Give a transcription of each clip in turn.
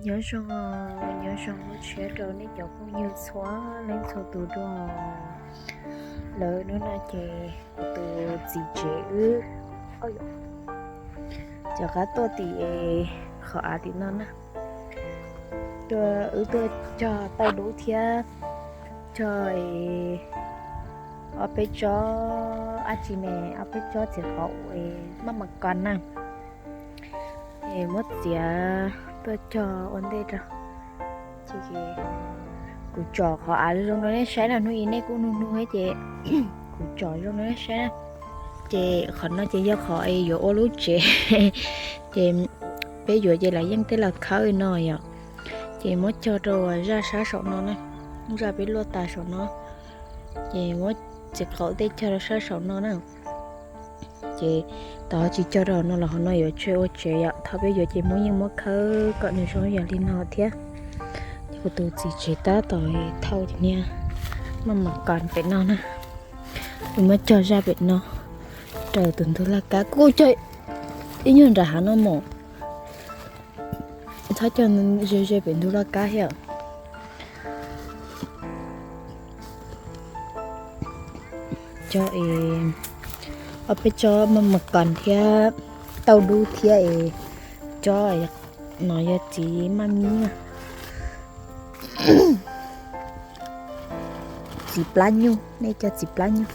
Nyob zoo, nyob zoo lub tshiab rau nej cov phooj ywg txhua leej txhua tus dua. Lawv hnub no ces kuv tus txiv tsev wb cov qab tuaj tim qhov av tim no na. Tuaj, wb tuaj cog tauj dub thiab cog ob peb tsob ab tsi ne, ob peb tsob txiv qhov maj mam kas na. Es muab txiav tuaj cog ua ntej rau. Kuv tsom qhov av zoo rau nej saib na, hnub ib nej kuj nug nug thiab ces kuv tsom zoo rau nej saib na. Ces qhov no ces yog qhov es yuav ua lub tsev, ces peb yuav ces lawv yeej tej los khawb no yom. Ces muab cog rau zaj sab saum no na, zaj peb luaj tas saum no. Ces muab txiv qhov tej cog rau sab saum no na. Ces tau tsis cog rau no los qhov no yuav tseg ua tsev yom, thaum peb yuav ces muab yeej muab khawb kom nws zoo yam li no thiab. Ces kuv tus txiv tsev tab tom thauj niag maj mam kas pem no na. Wb muab cog zaj pem no rau tus ntug laj kab kuj cog ib nyuag nram hav no mom. Txhob cog ze ze pem ntug laj kab thiab. Cog es ob peb tsob maj mam kas thiab tauj dub thiab es tsob no yog txiv maj mib na. Txiv plab nyuj, nej cog txiv plab nyuj.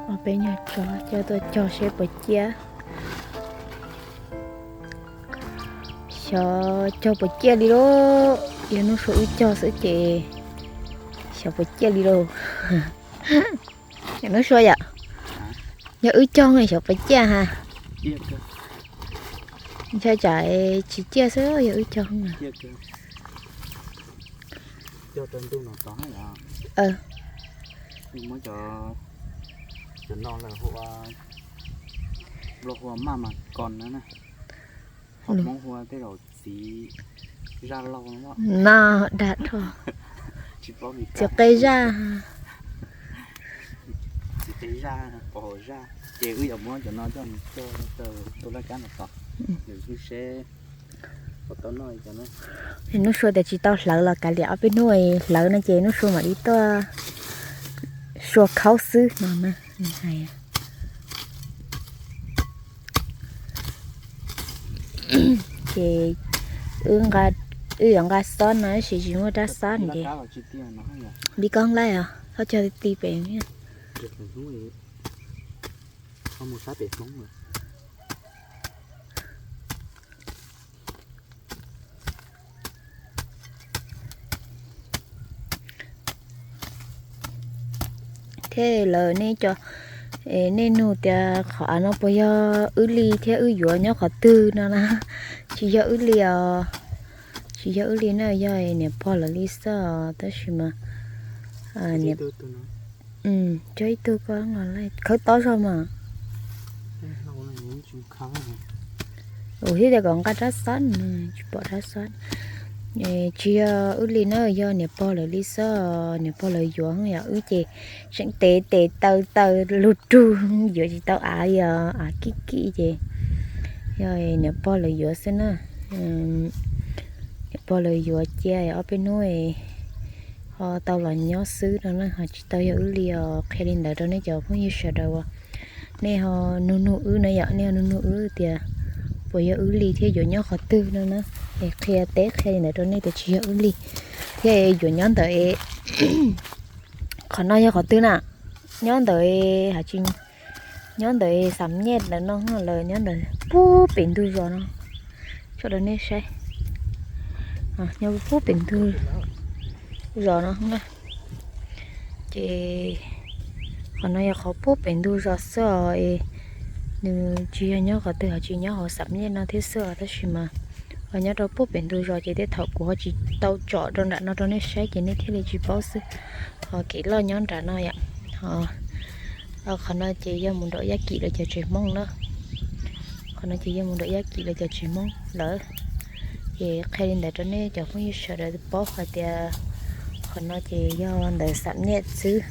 Ob peb nyuag tsob coj tuaj cog seb puas ciaj. Xyov cog puas ciaj li lauj, yog Nuj Sua wb cog xwb ces xyov puas ciaj li lauj. Nuj Sua yom, yog wb cog xyov puas ciaj ha. Ntshai tsam tsis ciaj xwb yog wb cog. Hmoob hu tej zaum txiv zaj laug no dag rho. Txiv qe zaj. Txiv qe zaj, pov haum zaj. Ces wb yuav muab cov no coj mus cog rau tus laj kab no tod, nws hlwb seb puas tau noj li cas na. Nuj Sua tias tsis tau hlawv los kav liam, ob peb hnub hlawv no ces Nuj Sua mam li tuaj sua khaub xwb no na. Ces wb yuav nqa xob no tab sis tsis muaj rab xob ces li koj nqaij os, txhob cog ti pem. Thiab lawv nej cov, nej nug tias qhov av no puas yog wb li thiab wb yuav nyob qhov twg no na. Tsis yog wb li os, tsis yog wb li na, yog niam pog lawv li xwb os, tab sis mas cog ib tug ko khawb tob zog mas. Ua thiab tias kom nqa rab xob, tsis pom rab xob. Tsis yog wb li na, yog niam pog lawv li xwb, niam pog lawv yuav yom, wb ces tseem tes tes taw taw lug rug yuav tsis tau av li os, av kim kim ces yog niam pog lawv yuav xwb na. Niam pog lawv yuav cia ob peb hnub ho tau los nyob xwb no na, ho tsis tau yog wb li os. Qhia li ntawd rau nej cov phooj ywg sawv daws uas nej ho nug nug wb na yom, nej ho nug nug wb tias puas yog wb li thiab yuav nyob qhov twg no na, es qhia teb qhia li ntawd rau nej tias tsis yog wb li thiab yuav nyob ntawm qhov no yog qhov twg na, nyob ntawm, nyob ntawm Xam Nyej ntawm no, lawv nyob ntawm pub pem ntug zos no, tso rau nej saib, nyob pub pem ntug zos no. Ces qhov no yog qhov pub pem ntug zos xwb os, nws tsis yog nyob qhov twg, ho tsis nyob hauv Xam Nyej no thiab xwb os, tab sis mas ho nyob rau pub pem ntug zos ces tej thaum kuv ho tsis tau tsom rau nram no rau nej saib ces nej thiaj li tsis paub xwb. Ho kev loj nyob nram no yom. Qhov no ces yog mus nram Yaj Kim lawv cov tsev Hmoob na. Qhov no ces yog mus nram Yaj Kim lawv cov tsev Hmoob lawm. Ces qhia li ntawd rau nej cov phooj ywg sawv daws paub hais tias No ces yog ntawm xam niaj xwb,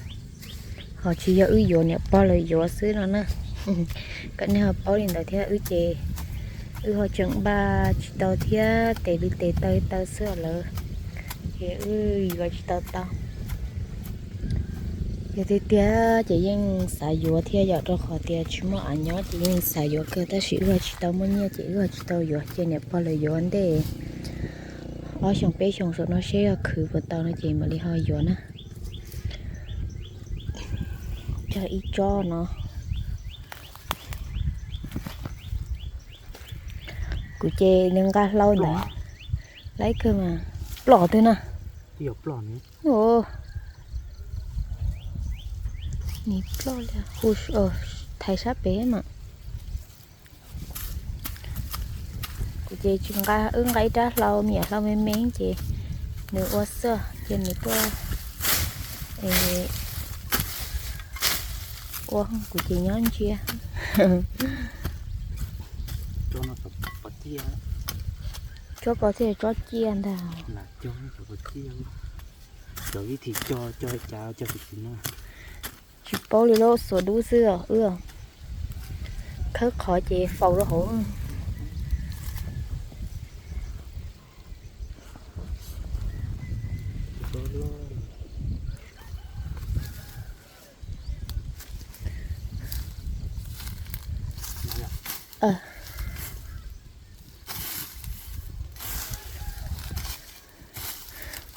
ho tsis yog wb yuav, niam pog lawv yuav xwb no na. Kom nej ho paub li ntawd thiab, wb ces wb ho tseem npaj tsis tau thiab, tes li tes taw taw xwb lawm, ces wb yuav tsis tau tau. Yog tiag tiag ces yeej xav yuav thiab yom, rau qhov tias tsis muaj av nyob ces yeej xav yuav kawg, tab sis wb ho tsis tau muaj nyiaj ces wb ho tsis tau yuav, ces niam pog lawv yuav ntej ob xyoos peb xyoos saum no seb yog khwv puas tau no ces mam li ho yuav na. Cog ib tsob no. Kuv ces nws nqa hlau ntawd. Laib kawg mas. Ploj twg na? Nim ploj li, thaiv sab pem mas. Kuv ces tsis nqa, wb nqa ib rab hlau, me nyuam hlau me me ces nws ua xwb, ces nws tuaj ua, kuv ces nyob ntsia. Tsob ko thiaj tsob ciaj ntag. Tsis paub li, lub xuas dub xwb os. Khawb qhov ces faus rau hauv.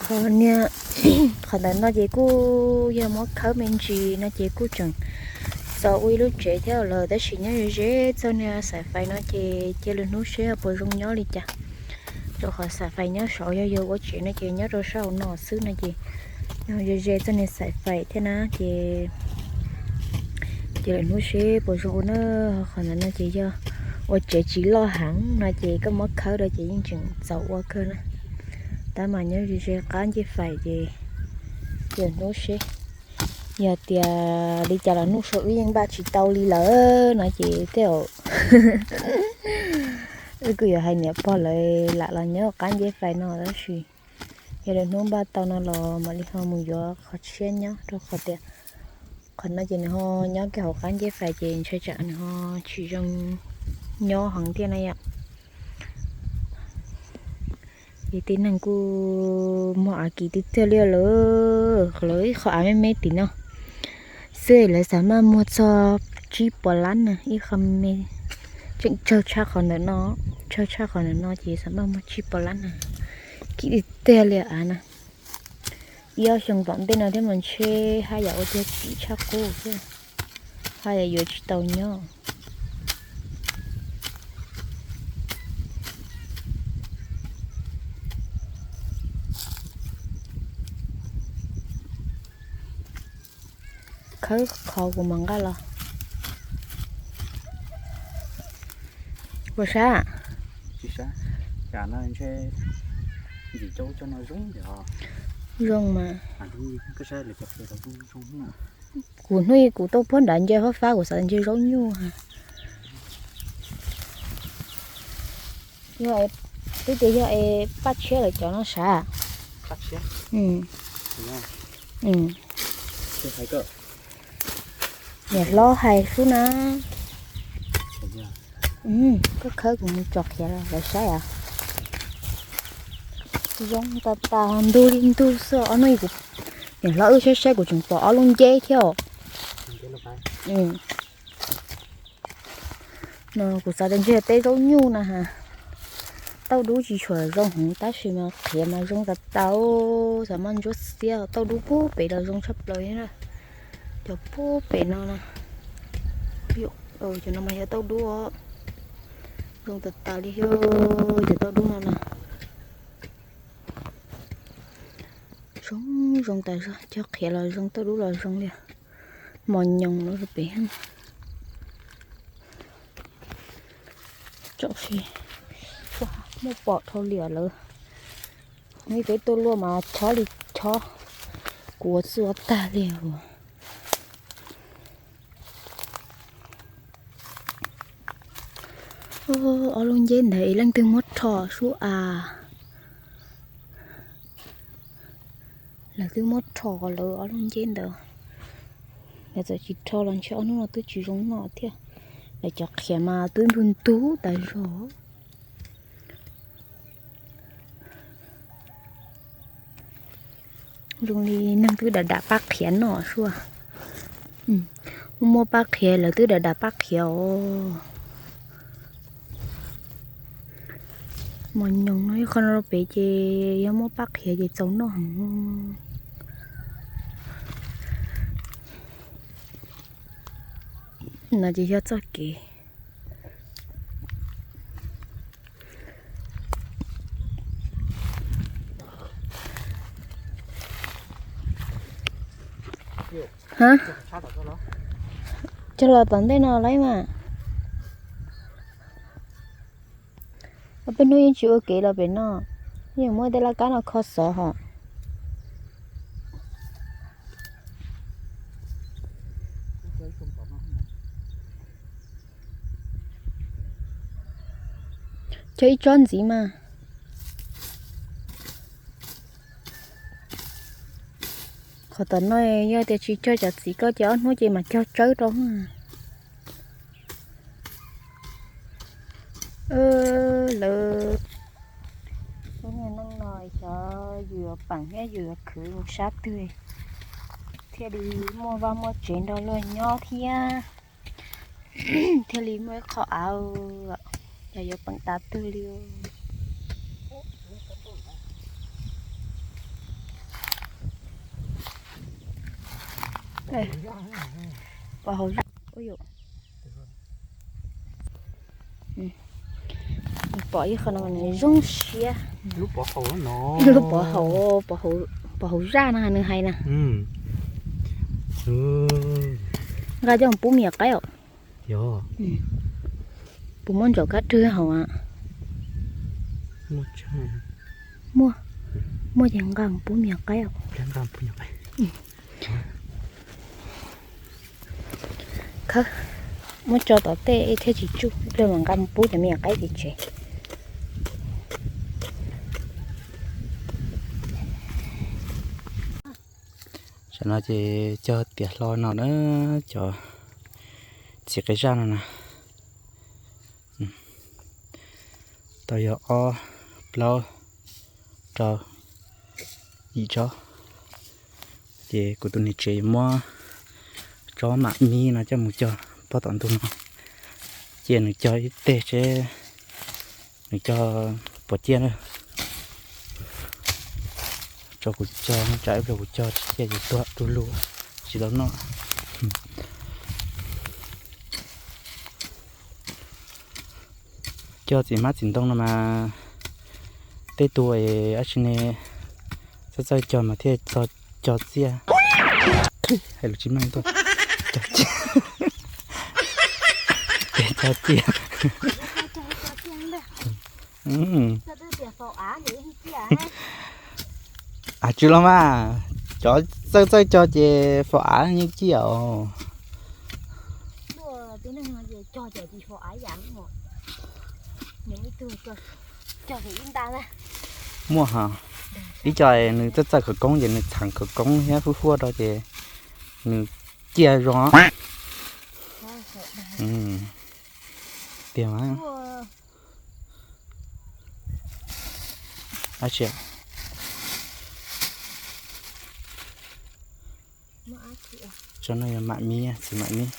Qhov niag, qhov ntawm no ces kuj yog muab khawb me ntsis no ces kuj tseem txaus ua ib lub tsev thiab lawm, tab sis nyob ze ze txog niag xaim fais no ces cia lwm hnub seb puas zoo nyob li cas. Rau qhov xaim fais nyob saud, yog yog ua tsev no ces nyob rau sab hauv no xwb no ces yog ze ze txog niag xaim fais thiab na ces cia lwm hnub seb puas zoo ua na. Qhov ntawm no ces yog ua tsev tsis loj heev no ces koj muab khawb rau ces yeej tseem txaus ua kawg na. Tab mas nyob ze ze qab ncej fais ces cia lwm hnub seb. Yog tias li cas los hnub sau wb yeej npaj tsis tau li lawm no ces tej zaum wb kuj yuav hais niam pog lawv lam los nyob qab ncej fais no tab sis yog lwm hnub npaj tau no los mam li ho mus yuav qhov tshiab nyob, rau qhov tias qhov no ces nws ho nyob kiag hauv qab ncej fais ces ntshai tsam nws ho tsis zoo nyob heev thiab na yom. Ces tib neeg kuj muag av kiv tiag tiag li lawm, lawv ib qho av me me tim no xwb lawv xav maj muag txog tsib puas lab na, ib qho me tseem tsawg tshaj qhov ntawm no, tsawg tshaj qhov ntawm no ces xav maj muag tsib puas lab na. Kiv tiag tiag li av na. Ib ob xyoo tom ntej no thiab mas ntshe haj yam ua tiag kiv tshaj qub thiab, haj yam yuav tsis tau nyob. Khawb qhov kuv mam nqa los. Puas sab? Zoo mas. Kuv hnub kuv tuaj puag nrad nce fab fab kuv xav ntshe zaub nyuj. Twb tias yog es paj tshiab lawm cov no sav. Niam hlob hais xwb na. Koj khawb kuv mus tso qhiav los lawv saib as. Zoo tas tas, ntug li ntug xwb. Ob hnub kuv, niam hlob wb saib saib kuv tseem pom ob lub nceb thiab os. No kuv xav tias ntshe peb zaub nyuj na has. Tauj dub tsis tshua zoo heev tab sis mas qhiav mas zoo tas tas, xav mas ntsuab xiab tauj dub puag pem los zoo tshaj plaws li na. Cov puag pem no na, cov no mas yog tauj dub, zoo tas tas li thiab. Cov tauj dub no na, zoo zoo tas zog, cog qhiav los zoo, tauj dub los zoo li. Mos nyoos no pem, tsom si, muaj pom dhau li lawm. Neb peb tuaj luaj mas chob li chob, kuv ua txuj ua tag li os. Ob lub nceb ntawd leej twg muab rho sub as. Lawv twb muab rho lawv ob lub nceb ntawd, lawv txawm tsis rho los ntshe ob hnub no twb tsis zoo noj thiab. Lawv cov qhiav mas twb ntug ntug tas zog. Zoo li neeg twb dam dam pab qhiav noj sua. Muaj muaj pab qhiav lawv twb dam dam pab qhiav os. Mos nyoos no ib qho no rau pem ces yog muaj pab qhiav ces txaus noj heev. No ces yog txoj kev. Ha, cog los tom ntej no lauj mas. Ob peb hnub yeej tsis ua kev los pem no, yeej muab tej laj kab no kho xov hos. Cog ib tsob ntxiv mas. Qhov tom no yog tias tsis cog cov txiv ko ces ob hnub ces mam cog tsawb rau. Lawv, lub niag neej no xyov yus yuav peem thiab yus yuav khwv mus sab twg thiaj li muaj vaj muaj tsev nrog luag nyob thiab, thiaj li muaj ib qho av, yog yuav peem tas twg li. Pov hauv zaj, pom ib qho no nws zoo siab. Lub pov hauv, pov hauv zaj no nws hais na. Nqa coj mus pub me nyuam qaib os. Puas muaj ntsaum kab rwg hauv? Muaj, muaj ces nqa mus pub me nyuam qaib os. Khawb, muab tso tom tej thiaj tsis tsuj, ib pliag mam nqa mus pub cov me nyuam qaib tim tsev. Tam no ces cog tiav hlo no na, cov txiv qe zaj no na. Tau yog ob, plaub, rau, yim tsob. Ces kuv tus niam tsev yuav muab tsob mam mib no coj mus cog pob tom ntug no, cia nws cog ib teg seb nws cog puas ciaj na. Tso kuv cog tsam ib pliag kuv cog tsis ciaj ces tuag tu lug tsis tau noj. Cog txiv hmab txiv ntoo no mas tej tus dab tsi ne, txawj txawj cog mas thiaj cog txiaj. Hais lus tsis meej tuaj. Cog txiaj. Cog txiaj. Hais tsis los mas, cov txawj txawj cog ces faus av yeej ciaj os. Muaj hos, ib co nws txawj txawj khawv koob ces nws txheem khawv koob thiab huaj huaj rau ces nws ciaj zoo. Tiag mas. Tsob no yog mam mib, txiv mam mib.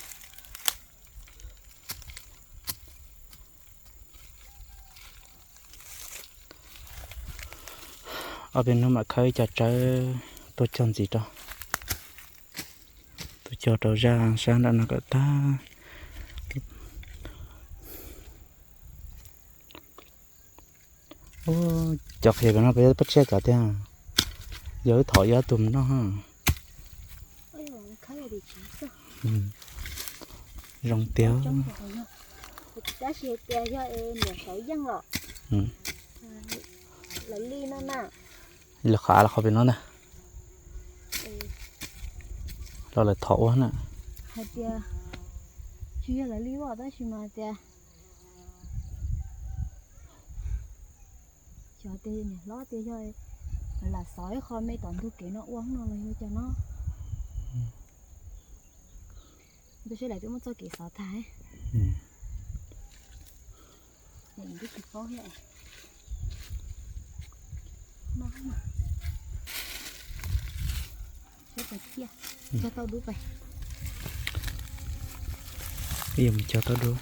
Ob peb hnub mam khawb ib co tsawb tuaj cog ntxiv rau, tuaj cog rau zaj sab nram no kom tag. Cov qhiav pem no puas yog paj tsiaj cov tiag? Yog wb thov ib ob tug mus noj. Zoo tiag. Lawv qhov av los qhov pem no ntag. Los lawv thov ua na. Hais tias tsis yog lawv li os, tab sis mas tias xyov tias niam hlob tias yog Lam xov ib qho me tom ntug kev no ua no los yog cov no. Ntawd seb lawv twb muab txoj kev xov tag. Twb tsis paub thiab. Cog tau dub pais. Ib yam mus cog tau dub.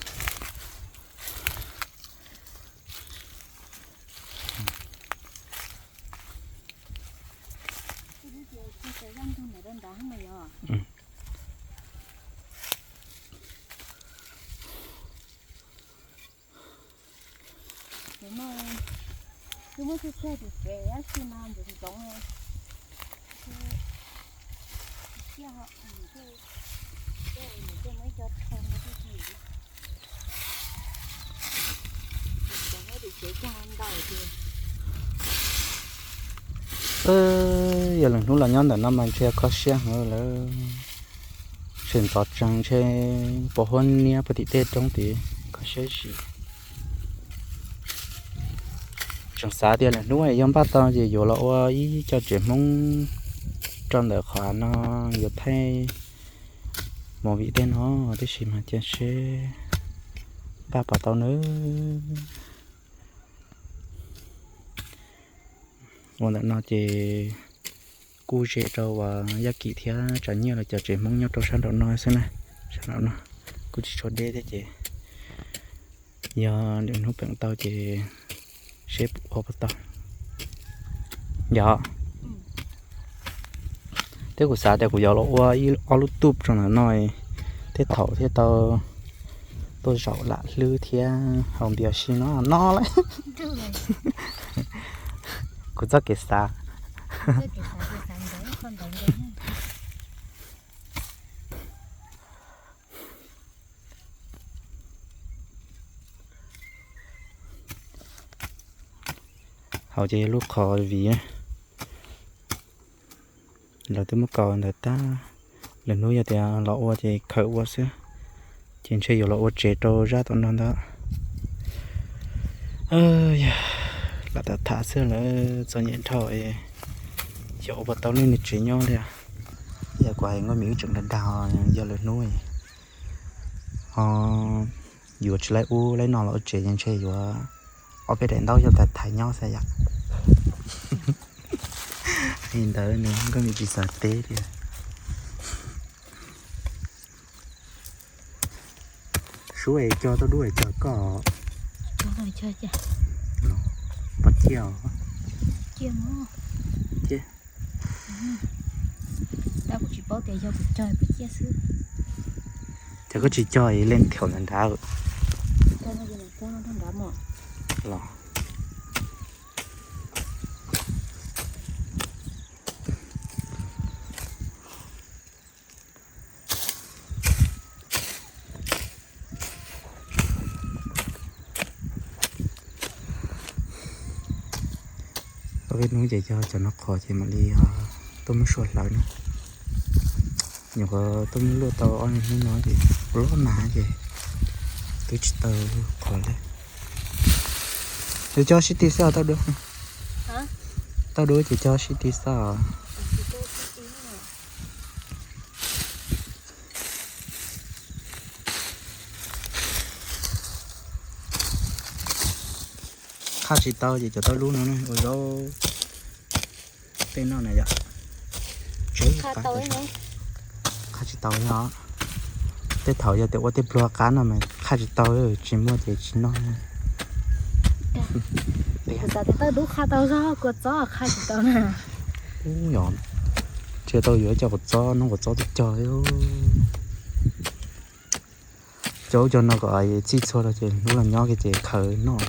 Twb muab txhij txhij tus tsev tab sis mas ntxoov ntxoov. Yog lwm hnub los nyob ntawm no mas ntshe kho siab heev lawm. Tseem ntxov tsees ntshe pos huab niab puag tim tej roob tid kho siab zim. Tseem xav tias lwm hnub yog npaj tau ces yuav los ua ib co tsev Hmoob rau ntawm qhov no yuav thaij movie tej no, tab sis mas cia seb npaj puas tau nawb. Ua ntawm no ces kuj zem rau uas Yaj Kim thiab Tsav Nyiaj lawv cov tsev Hmoob nyob rau sab nraum no xwb na. Sab nraum no kuj tsis tshua deb thiab ces yog lwm hnub peem tau ces seb ua puas tau. Yog, thiab kuv xav tias kuv yuav los ua ib ob lub tub rau ntawm no, tej thaum thiaj tau tuaj zaum lam hlwb thiab haus npias si no no lawm. Kuv txoj kev xav. Hauv ces lub qhov viv lawv twb muab kaus ntawd tag, lwm hnub yog tias los ua ces khaws ua xwb, ces ntshe yuav los ua tsev rau zaj tom no ntag. Yog lam tham tham xwb lawm txom nyem dhau, xyov ua puas tau nej niag tsev nyob li. Yog kuv hais Nkauj Mim wb tseem dag dag yog lwm hnub ho yuav tsis laib ub laib no los ua tsev ces ntshe yuav ob peb daim ntaub xyov thaiv thaiv nyob xwb yom. Li ntawd nws Nkauj Mim tsis xav teb tias Sub es cog tau dub es cog koj. Pov ciaj os. Ciaj. Tab kuv tsis paub tias yog kuv cog pov ciaj xwb. Ces koj tsis cog es leej thaum nrad nrad. Los. Ob peb hnub ces cog cov no qhov ces mam li tuaj muab sua hlawv na. Nyuam qhuav tuaj muab luaj tau ob hnub no ces ua loj nag ces twb tsis tau qhov li. Ces cog sib ti xwb os, tau dub. Tau dub ces cog sib ti xwb os. Qhaj tsis tau ces cov tau dub no ua zaub tej noj na yom. Qhaj tsis tau os. Tej thaum yog tias ua tej pluag qab no mas qhaj tsis tau, tsis muaj ces tsis noj. Kuv xav tias tau dub qhaj tau zog, kua txob qhaj tsis tau na. Ub yog, tsis tau yuav cov kua txob, noj kua txob twb cog. Cov ub cov no kom txhij txhua rau ces hnub los nyob kiag ces khaws noj.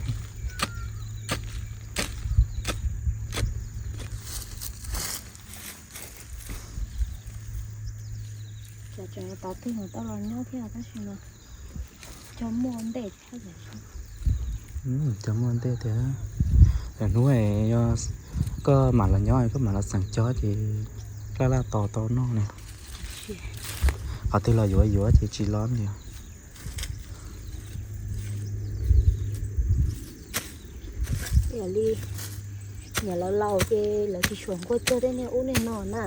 Tseem tau twg tau los nyob thiab tab sis mas cog muaj ntej thiab. Cog muaj ntej thiab. Lwm hnub yog koj mam los nyob, koj mam los xeem cog ces laj laj tos tau noj na. Qhov twg los yuav yuav ces tsis los li. Li Yam laus laus ces lawv tsis tshua nquag cog tej niag ub niag no na.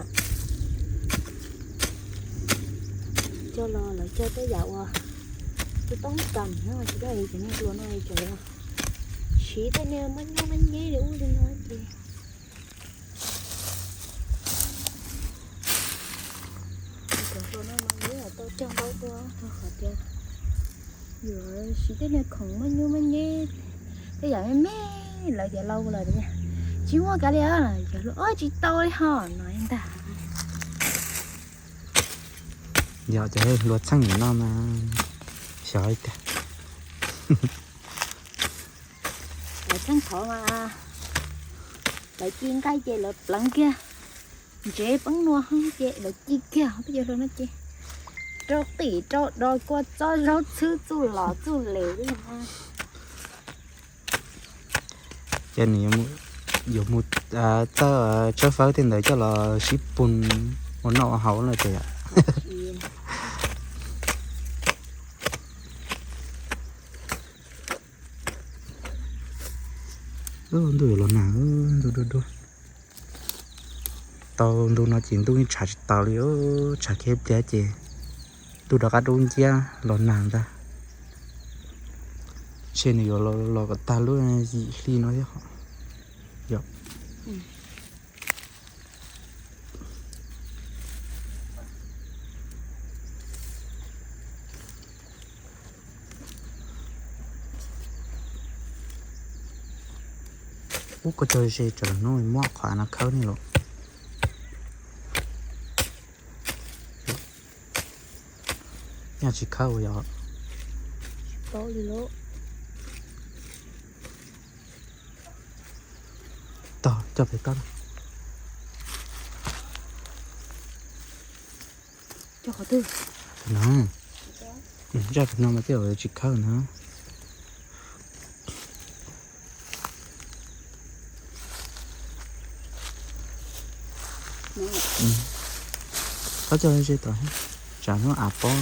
Cog los lawv cog tej yam uas tub toob kam no, tsis coj li cov niag hluas no tseem siv tej niag mab nyob mab nyeb li ub li no ces cov hluas no mas yuav tau cog ntau dua rau qhov tias yuav siv tej niag khoom mab nyuj mab nyeb, tej yam me me lawv tias laus lawm tias tsis muaj kav liam, cov hluas tsis tau li ho no ntag. Yog cov hluas txheej no mas xyov tiag. Lawv txheej qhov mas lawv ci nqaij ces lawv pleev kiag, ntsev peeb nua ces lawv ci kiag. Peb cov hluas no ces rau qim rau do kua txob zaub txhwb txuj lom txuj lem li no. Ces nws yuav mus txawb tsawb fawb tej ntawd coj los sib pun ua noj ua haus no ces. Ntuj yuav los nag, ntuj dua dua. Tau ntu no ces ntuj yeej tshav tsis taus li, tshav kiag ib pliag ces ntuj rov qab dub nciab los nag ntag. Ntshe nws yuav los kom tag lub yim hli no thiab. Ub, koj cog ze tsam hnub muab qhov av no khawb ni los. Nyaj tsis khawb ua yog. Tog coj pem toj. Cog qhov twg? No. Zaj no mas tej zaum tsis khawb na. Koj cog ze tod, tsam hnub av pob.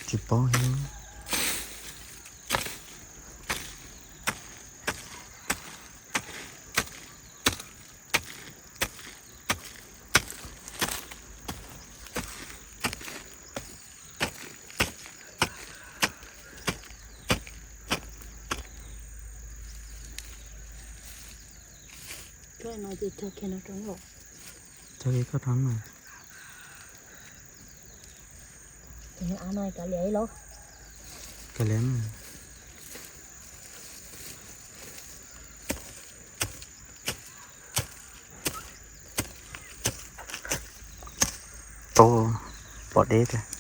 Tsis paub. Cog kiag koj rov mas. Ces av no kav liam ib los. Kav liam. Tau pom deb tiag.